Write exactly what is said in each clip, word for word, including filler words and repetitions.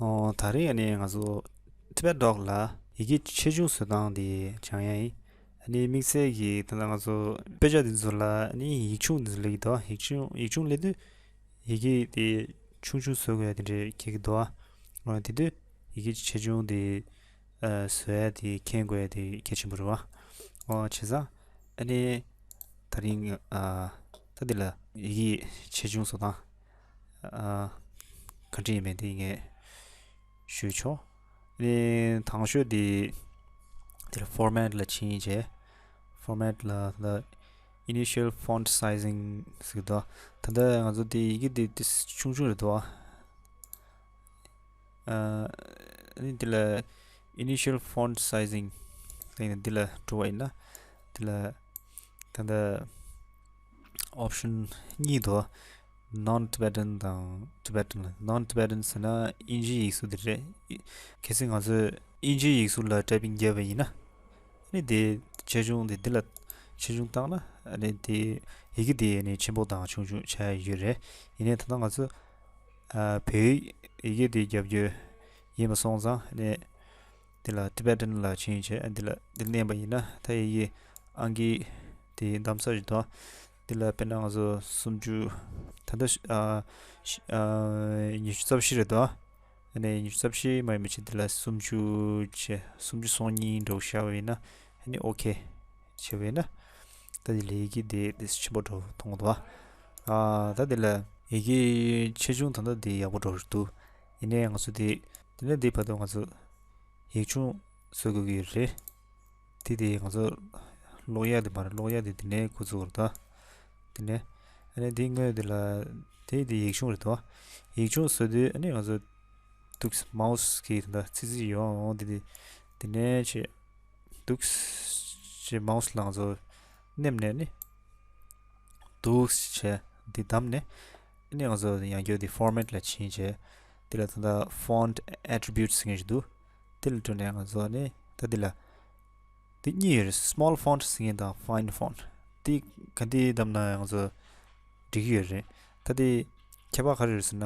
ཨོ། ད་རིང་ཨ་ནི་ང་ཚོ་Tibedoc ལ་ཡི་གེ་ཆེ་ཆུང་བཟོ་སྟངས་དེ་སྦྱང་ཡ་ཡིན། ཨ་ནི་དམིགས་བསལ་གྱིས་ད་ལྟ་ང་ཚོ་དཔེ་ཆ་འདི་ཚོ་ལ་ཨ་ནི་ཡིག་ཆུང་འདི་ཚོ་སླེབས་ཀྱི་འདུག་ཡིག་ཆུང་ཡིག་ཆུང་སླེབས་དུས་ཡི་གེ་དེ་ཆུང་ཆུང་བཟོ་དགོས་ཡ་དེ་འདྲ་སྐྱེ་གི་འདུག་ཨ། དེ་དུས་ཡི་གེ་ཆེ་ཆུང་དེ་ཨ་བཟོ་ཡ་དེ་མཁྱེན་དགོས་ཡ་དེ་གལ་ཆེན་པོ་རེད་བ། ཨོ། བྱས་ཙང་ཨ་ནི་ད་རིང་ཨ་ད་འདི་ལ་ཡི་གེ་ཆེ་ཆུང་བཟོ་སྟངས་ཨ་ག་འདྲ་ཡིན་མིན་དེ་ངས་ཞུས་ཆོག་ཨ་ནི་དང་ཤོས་དེ་དེ་ལ་format ལ་ཕྱིན་བྱས། Format ལ་ད་initial font sizing ཟེར་གི་འདུག་ད་ལྟ་ང་ཚོ་དེ་ཡི་གེ་དེ་དེ་ཆུང་ཆུང་རེད་འདུག་ཨ། ཨ་ནི་འདི་ལ་initial font sizing ལ་ཡིན་ན་འདི་ལ་འགྲོ་བ་ཡིན་ན། འདི་ལ་ད་ལྟ་option གཉིས་འདུག non-Tibetan དང་Tibetan ལ། Non-Tibetan ཟེར་ན་དབྱིན་ཇིའི་ཡིག་གཟུགས་འདི་རེད། གལ་སྲིད་ང་ཚོས་དབྱིན་ཇིའི་ཡིག་གཟུགས་ལ་typing བརྒྱབ་པ་ཡིན་ན། ཨ་ནི་དེ་ཆེ་ཆུང་དེ་འདི་ལ་ཆེ་ཆུང་བཏང་ན། ཨ་ནི་དེ་ཡི་གེ་དེ་ཨ་ནི་ཆེན་པོ་དང་ཆུང་ཆུང་ཆགས་ཡོད་རེད། ཡིན་ནའི་ད་ལྟ་ང་ཚོ་ཨ་བོད་ཡིག་ཡི་གེ་དེ་རྒྱབ་རྒྱུ་ཡིན་པ་སོང་ཙང་། ཨ་ནི་འདི་ལ་Tibetan ལ་ཕྱིན་བྱས། ཨ་འདི་ལ་འདི་མནན་པ་ཡིན་ན་ད་ཡི་གེ་ཨང་ཀི་དེ་གདམ་ས་ཞིག་འདུག་འདི་ལ་དཔེར་ན་ང་ཚོ་སུམ་ཅུ། ད་ལྟ་ཨ་ཨ་ཉི་ཤུ་རྩ་བཞི་རེད་འདུག་ཨ་ནི་ཉི་ཤུ་རྩ་བཞི་མ་ཡིན་པ་ཅིག་འདི་ལ་སུམ་ཅུ་བྱས། སུམ་ཅུ་སོ་གཉིས་འདྲ་བོ་བཞག་པ་ཡིན་ན། ཨ་ནི་ཨོ་ཁེ་བྱས་པ་ཡིན་ན། ད་འདི་ལ་ཡི་གེ་དེ་དེ་ཆེན་པོ་འདྲ་བོ་མཐོང་གི་འདུག་ཨ། ད་འདི་ལ་ཡི་གེ་ཆེ་ཆུང་ད་ལྟ་འདི་ཡག་པོ་འདྲ་བོ་འདུག་ཡིན་ནའི་ང་ཚོ་དེ་དེ་ནས་འདི་བར་དུ་ང་ཚོ་ཡིག་ཆུང་བཟོ་དགོས་ཀྱི་རེད། དེ་དེ་ང་ཚོ་ཀློག་ཡ་དེ་མ་རེད། ཀློག་ཡ་དེ་དེ་ནས་འགོ་བཙུགས་རེད་ད། དེ་ནས་ཨ་ནི་དེ་སྔོན་དེ་ལ་དེ་དེ་ཡིག་ཆུང་རེད་དོ། ཡིག་ཆུང་བཟོ་དུས་ཨ་ནི་ང་ཚོ་འདུག་མའོ་སི་གི་ད་ཚིག་ཚིག་ཡོང་དེ་དེ་དེ་ནས་ཆེ་འདུག་ཆེ་མའོ་སི་ལ་ང་ཚོ་མནན་ནས་ཨ་ནི་འདུག་བྱས་དེ་བདམས་ནས། ཨ་ནི་ང་ཚོ་ཡང་བསྐྱར་དེ་format ལ་ཕྱིན་བྱས། དེ་ལ་ད་ལྟ་font attributes ཟེར་མཁན་ཞིག་འདུག་དེ་ལ་འགྲོ་ནས་ང་ཚོ་ཨ་ནི་ད་དེ་ལ་དེ་གཉིས་ཡོད་རེད། Small font ཟེར་མཁན་དང་fine font། དེ་ག་འདི་བདམས་ན་ང་ཚོ་འགྲིག་གི་ཡོད་རེད། ད་དེ་ཁྱད་པར་ག་རེ་རེད་ཟེར་ན།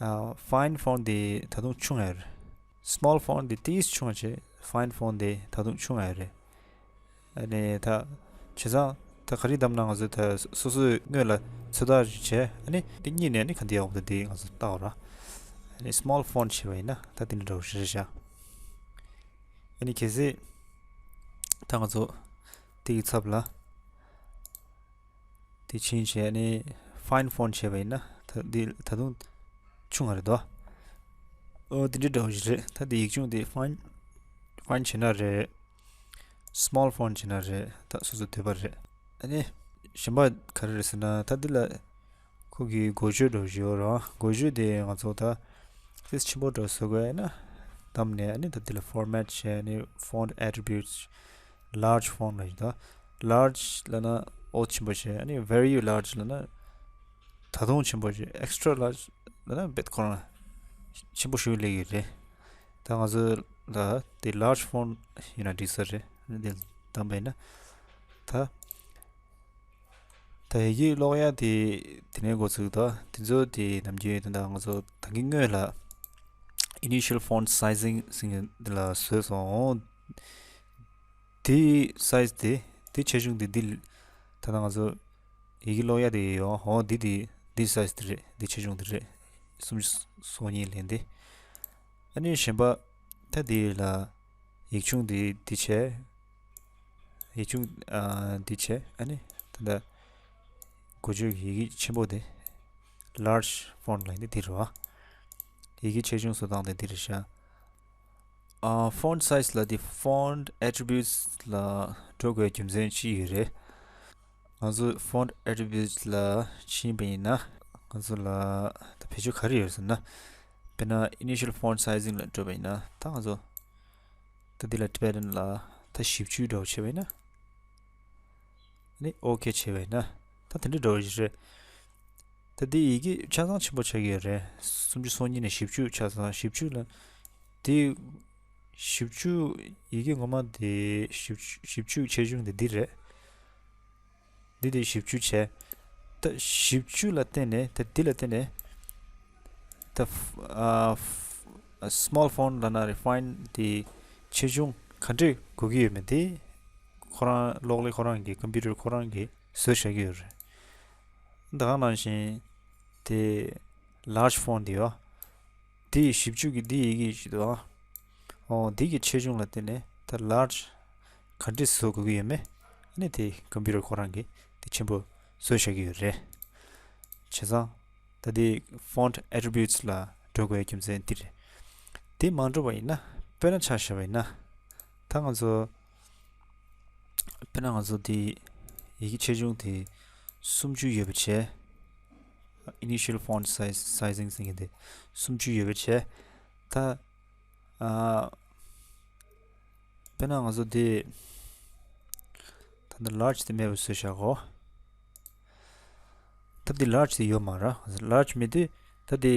ཨ། fine font དེ་ད་དུང་ཆུང་ཡོད་རེད། Small font དེ་ཏིས་ཆུང་བ་བྱས། Fine font དེ་ད་དུང་ཆུང་ཡོད་རེད། ཨ་ནི་ད་བྱས་ཙང་ད་ག་རེ་བདམས་ན་ང་ཚོ་ད་སོ་སོའི་སྔོན་ལ་ཚོད་ལྟ་ཞིག་བྱས། ཨ་ནི་དེ་གཉིས་ནས་ཨ་ནི་ག་འདི་ཡག་པོ་འདུག་དེ་ང་ཚོ་བལྟ་བ་ར། ཨ་ནི་small font བྱས་པ་ཡིན་ན་ད་དེ་འདྲ་འདྲ་བོ་ཞིག་རེད་ཤག་ཨ་ནི་གལ་སྲིད་ད་ང་ཚོ་དེ་གི་ཚབ་ལ་དེ་ཕྱིན་བྱས་ནས་fine font བྱས་པ་ཡིན་ན་ད་འདི་ད་དུང་ཆུང་བ་རེད་དོ། ཨོ་དེ་འདྲ་འདྲ་བོ་ཞིག་རེད། ད་དེ་ཡིག་ཆུང་དེ་fine fine བྱས་ན་རེད། Small font བྱས་ན་རེད། ད་སོ་སོ་འདོད་པ་རེད། ཨ་ནི་གཞན་པ་ག་རེ་རེད་ཟེར་ན། ད་འདི་ལ་ཁོ་གི་འགོ་བརྗོད་འདྲ་བོ་ཞིག་ཡོད་རེད། འགོ་བརྗོད་དེ་ང་ཚོ་ད་ཏིས་ཆེན་པོ་འདྲ་བོ་བཟོ་དགོས་ཡ་ན་བདམས་ནས། ཨ་ནི་ད་འདི་ལ་format བྱས་ནས་font attributes large font ལ་ཡིན་ད། Large ལབ་ན་ཨོ་ཆེན་པོ་བྱས། ཨ་ནི་very large ལབ་ན་ད་དུང་ཆེན་པོ་བྱས། Extra large ལབ་ན་རྦད་ཁོ་རང་ཆེན་པོ་ཞིག་སླེབས་ཡོད་རེད། ད་ང་ཚོ་ལ་དེ་large font ཡིན་ན་འགྲིག་ས་རེད། ཨ་ནི་དེ་བདམས་པ་ཡིན་ན་ད། ད་ཡི་གེ་ཀློག་ཡ་དེ་དེ་ནས་འགོ་ཚུགས་དོ། དེ་ཚོ་དེ་ནམ་རྒྱུན་ད་ལྟ་ང་ཚོ་ད་གིན་སྔོན་ལ་initial font sizing ཟེར་མཁན་འདི་ལ་བཟོས་སོང་། དེ་size དེ་དེ་ཆེ་ཆུང་དེ་འདི་ད་ལྟ་ང་ཚོ་ཡི་གེ་ཀློག་ཡ་དེ་ཡོད། འོ་འདི་དེ་འདི་size དེ་རེད། འདི་ཆེ་ཆུང་དེ་རེད། སུམ་ཅུ་སོ་གཉིས་ལེན་དེ། ཨ་ནི་གཞན་པ་ད་དེ་ལ་ཡིག་ཆུང་དེ་འདི་བྱས། ཡིག་ཆུང་ཨ་འདི་བྱས། ཨ་ནི་ད་ལྟ་འགོ་བརྗོད་ཀྱི་ཡི་གེ་ཆེན་པོ་དེ་large font ལ་ཡིན་དེ་འདི་རེད་བ། ཡི་གེ་ཆེ་ཆུང་བཟོ་སྟངས་དེ་འདི་རེད་ཤག་ཨ། font size ལ་དེ་font attributes ལ་འགྲོ་དགོས་རྒྱུ་མཚན་ཅི་ཡོད་རེད། ང་ཚོ་font attributes ལ་ཕྱིན་པ་ཡིན་ན་ང་ཚོ་ལ་ད་བེད་སྤྱོད་ག་རེ་ཡོད་ཟེར་ན། དཔེར་ན་initial font sizing ལ་འགྲོ་བ་ཡིན་ན། ད་ང་ཚོ་ད་འདི་ལ་Tibetan ལ་ད་བཞི་བཅུ་འདྲ་བོ་བྱས་པ་ཡིན་ན། ཨ་ནི་ཨོ་ཁེ་བྱས་པ་ཡིན་ན་ད་དེ་འདྲ་འདྲ་བོ་ཞིག་རེད། ད་འདི་ཡི་གེ་ཆ་ཚང་ཆེན་པོ་ཆགས་ཀྱི་ཡོད་རེད། སུམ་ཅུ་སོ་གཉིས་ནས་བཞི་བཅུ་ཆ་ཚང་། བཞི་བཅུ་ལ་འདི་བཞི་བཅུ་ཡི་གེ་ངོ་མ་འདི་བཞི་བཅུ་བཞི་བཅུ་ཆེ་ཆུང་འདི་འདི་རེད། འདི་དེ་བཞི་བཅུ་བྱས། ད་བཞི་བཅུ་ལ་བརྟེན་ནས་ད་འདི་ལ་བརྟེན་ནས་ད་ཨ་ small font ལབ་ན་refine དེ་ཆེ་ཆུང་ག་འདྲས་དགོས་ཀྱི་ཡོད་མེད་དེ་ཁོ་རང་གློག་ཀླད་ཁོ་རང་གི་computer ཁོ་རང་གིས་བཟོས་བཞག་གི་ཡོད་རེད། ད་ག་ནང་བཞིན་དེ་large font དེ་ཡོད། དེ་ཞིབ་འཇུག་གི་དེ་ཡི་གེ་ཞིག་འདུག་ཨ། ཨོ་དེ་གི་ཆེ་ཆུང་ལ་བརྟེན་ནས་ད་large ག་འདྲས་བཟོ་དགོས་ཀྱི་ཡོད་མེད་ཨ་ནི་དེ་computer ཁོ་རང་གིས་དེ་ཆེན་པོ་བཟོས་བཞག་གི་ཡོད་རེད། བྱས་ཙང་། ད་དེ་font attributes ལ་འགྲོ་དགོས་རྒྱུ་མཚན་འདི་རེད། དེ་མ་འགྲོ་བ་ཡིན་ན་དཔེར་ན་ཆ་བཞག་པ་ཡིན་ན། ད་ང་ཚོ་དཔེར་ན་ང་ཚོ་དེ་ཡི་གེ་ཆེ་ཆུང་དེ་སུམ་ཅུ་ཡོད་པ་བྱས། initial font size sizing ཟེར་མཁན་དེ་སུམ་ཅུ་ཡོད་པ་བྱས། ད་ཨ་དཔེར་ན་ང་ཚོ་དེ་ད་ལྟ་large དེ་མེད་པ་བཟོས་བཞག་གོ། ད་འདི་large དེ་ཡོད་མ་རེད། large མེད་དུས་ད་དེ་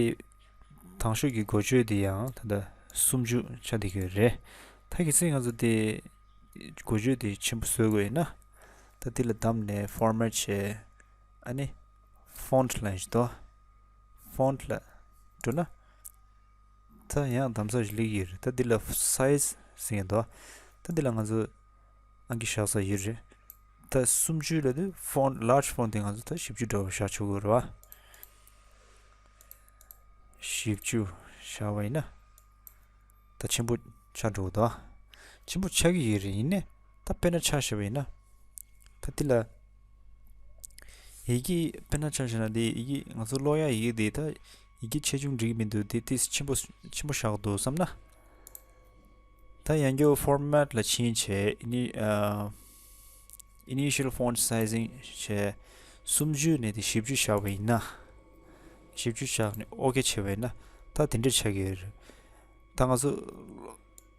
དང་ཤོས་ཀྱི་འགོ་བརྗོད་དེ་ཡང་ད་ལྟ་སུམ་ཅུ་ཆགས་བསྡད་ཀྱི་ཡོད་རེད། ད་གལ་སྲིད་ང་ཚོ་དེ་འགོ་བརྗོད་དེ་ཆེན་པོ་བཟོ་དགོས་ཡིན་ན། ད་འདི་ལ་བདམས་ནས་format བྱས། ཨ་ནི་font ལ་ཞིག་ཏོ། font ལ་འགྲོ་ན། ད་ཡང་གདམ་གསེས་ཞིག་སླེབས་ཀྱི་ཡོད་རེད། ད་འདི་ལ་size ཟེར་མཁན་འདུག་ད་འདི་ལ་ང་ཚོ་ཨང་ཀི་བཞག་ས་ཡོད་རེད། ད་སུམ་ཅུ་ལབ་དུས་font large font དེ་ང་ཚོ་ད་བཞི་བཅུ་འདྲ་བོ་བཞག་ཆོག་གི་རེད་བ། བཞི་བཅུ་བཞག་པ་ཡིན་ན། ད་ཆེན་པོ་ཆགས་འགྲོ་གི་འདུག་ཆེན་པོ་ཆགས་ཀྱི་ཡོད་རེད། ཡིན་ནའི་ད་དཔེར་ན་ཆ་བཞག་པ་ཡིན་ན། ད་འདི་ལ་ཡི་གེ་དཔེར་ན་ཆ་བཞག་ན་དེ་ཡི་གེ་ང་ཚོ་ཀློག་ཡག་ཡི་གེ་དེ་ད་ཡི་གེ་ཆེ་ཆུང་འགྲིག་གི་མི་འདུག་དེ་ཏིས་ཆེན་པོ་ཆེན་པོ་བཞག་འདུག་བསམ་ན། ད་ཡང་བསྐྱར་format ལ་ཕྱིན་བྱས་ཨ་initial font sizing བྱས་སུམ་ཅུ་ནས་དེ་བཞི་བཅུ་བཞག་པ་ཡིན་ན། བཞི་བཅུ་བཞག་ནས་ཨོ་ཁེ་བྱས་པ་ཡིན་ན་ད་དེ་འདྲ་ཆགས་ཀྱི་ཡོད་རེད། ད་ང་ཚོ་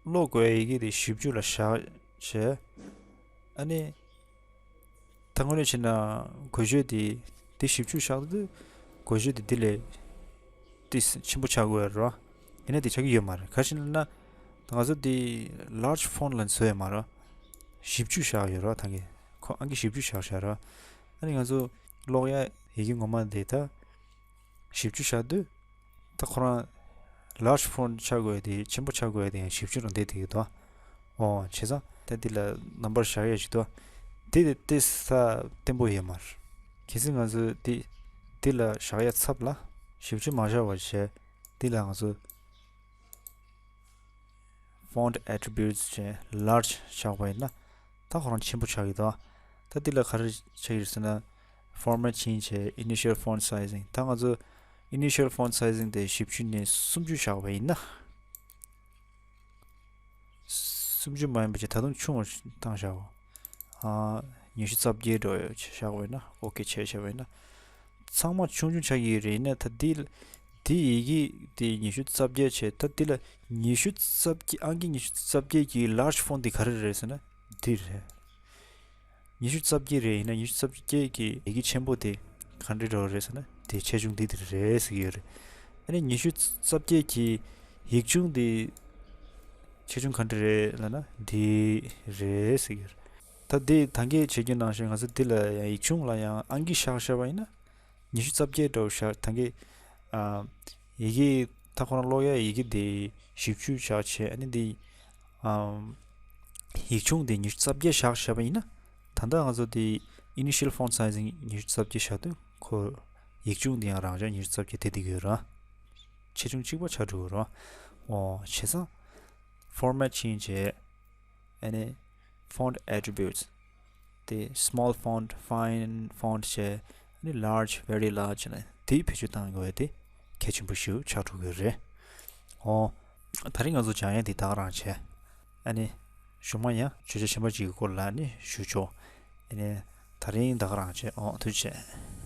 ཀློག་དགོས་ཡི་གེ་དེ་བཞི་བཅུ་ལ་བཞག་བྱས། ཨ་ནི། ད་དངོས་གནས་བྱས་ན་འགོ་བརྗོད་དེ་དེ་བཞི་བཅུ་བཞག་དུས་འགོ་བརྗོད་དེ་དེ་ལས་དེ་ཆེན་པོ་ཆགས་དགོས་རེད་བ། ཡིན་ན་དེ་ཆགས་ཀྱི་ཡོད་མ་རེད། ག་རེ་ཡིན་ན་ད་ང་ཚོ་དེ་large font ལ་བཟོས་ཡོད་མ་རེད། བཞི་བཅུ་བཞག་ཡོད་རེད་བ། ད་གི་ཁོ་ཨང་ཀི་བཞི་བཅུ་བཞག་བཞག་རེད་བ། ཨ་ནི་ང་ཚོ་ཀློག་ཡག་ཡི་གེ་ངོ་མ་དེ་ད་བཞི་བཅུ་བཞག་དུས། ད་ཁོ་རང་large font ཆགས་དགོས་དེ་ཆེན་པོ་ཆགས་དགོས་དེ་ཡང་བཞི་བཅུ་རང་བསྡད་དེ་གི་དོ། ཨོ་བྱས་ཙང་ད་འདི་ལ་number བཞག་ཡ་ཞིག་དོ། དེ་དེ་ས་བརྟན་པོ་ཡོད་མ་རེད། གལ་སྲིད་ང་ཚོས་དེ་འདི་ལ་བཞག་ཡ་ཚབ་ལ་བཞི་བཅུ་མ་བཞག་པ་བྱས། འདི་ལ་ང་ཚོ་font attributes བྱས་large བཞག་པ་ཡིན་ན་ད་ཁོ་རང་ཆེན་པོ་ཆགས་ཀྱི་འདུག་ད་འདི་ལ་ག་རེ་ཆགས་ཀྱི་རེད་ཟེར་ན། format change བྱས་initial font sizing ད་ང་ཚོ་initial font sizing དེ་བཞི་བཅུ་ནས་སུམ་ཅུ་བཞག་པ་ཡིན་ན། སུམ་ཅུ་མ་ཡིན་པ་ཅིག་ད་དུང་ཆུང་བ་བཏང་བཞག་གོ། ཨ། ཉི་ཤུ་རྩ་བརྒྱད་འགྲོ་ཡོད་བཞག་པ་ཡིན་ན་ཨོ་ཁེ་བྱས་བྱས་པ་ཡིན་ན། ཚང་མ་ཆུང་ཆུང་ཆགས་ཀྱི་རེད། ཡིན་ན་ད་འདི་འདི་ཡི་གེ་དེ་ཉི་ཤུ་རྩ་བརྒྱད་བྱས། ད་འདི་ལ་ཉི་ཤུ་རྩ་བརྒྱད་ཨང་ཀི་ཉི་ཤུ་རྩ་བརྒྱད་ཀྱི་large font དེ་ག་རེ་རེད་ཟེར་ན་འདི་རེད། ཉི་ཤུ་རྩ་བརྒྱད་རེད། ཡིན་ན་ཉི་ཤུ་རྩ་བརྒྱད་ཀྱི་ཡི་གེ་ཆེན་པོ་དེ་ག་འདྲ་འདྲ་བོ་རེད་ཟེར་ན་དེ་ཆེ་ཆུང་འདི་འདི་རེད་ཟེར་གྱི་ཡོད་རེད། ཨ་ནི་ཉི་ཤུ་རྩ་བརྒྱད་ཀྱི་ཡིག་ཆུང་དེ་ཆེ་ཆུང་ག་འདྲ་རེད་ལབ་ན་འདི་རེད་ཟེར་གྱི་ཡོད་རེད། ད་འདི་ད་གིན་བྱེད་རྒྱུ་ནང་བཞིན་ང་ཚོ་འདི་ལ་ཡང་ཡིག་ཆུང་ལ་ཡང་ཨང་ཀི་བཞག་བཞག་པ་ཡིན་ན། ཉི་ཤུ་རྩ་བརྒྱད་འདྲ་བོ་བཞག་ད་གིན་ཨ། ཡི་གེ་ད་ཁོ་རང་ཀློག་ཡག་ཡི་གེ་དེ་བཞི་བཅུ་བཞག་བྱས། ཨ་ནི་འདི་ཨ། ཡིག་ཆུང་དེ་ཉི་ཤུ་རྩ་བརྒྱད་བཞག་བཞག་པ་ཡིན་ན། ད་ལྟ་ང་ཚོ་དེ་initial font sizing ཉི་ཤུ་རྩ་བརྒྱད་བཞག་དུས་ཁོ་ཡིག་ཆུང་དེ་ཡང་རང་འཇགས་ཉི་ཤུ་རྩ་བརྒྱད་དེ་འདི་ཡོད་ར། ཆེ་ཆུང་གཅིག་པ་ཆགས་འགྲོ་གི་ར། ཨོ་བྱས་ཙང་format change བྱས། ཨ་ནི་font attributes དེ་small font fine font བྱས། ཨ་ནི་large very large ནས་དེ་བེད་སྤྱོད་གཏང་དགོས་དེ་གལ་ཆེན་པོ་ཞིག་ཆགས་འགྲོ་གི་རེད། ཨོ། ད་རིང་ང་ཚོ་སྦྱང་ཡག་དེ་ད་ག་རང་བྱས། ཨ་ནི་གཞུག་མ་ཡང་བརྗོད་བྱ་གཞན་པ་ཅིག་གི་སྐོར་ལ་ནི་ཞུ་ཆོག་ཨ་ནི་ད་རིང་ད་ག་རང་བྱས། ཨོ་ཐུགས་རྗེ་ཆེ།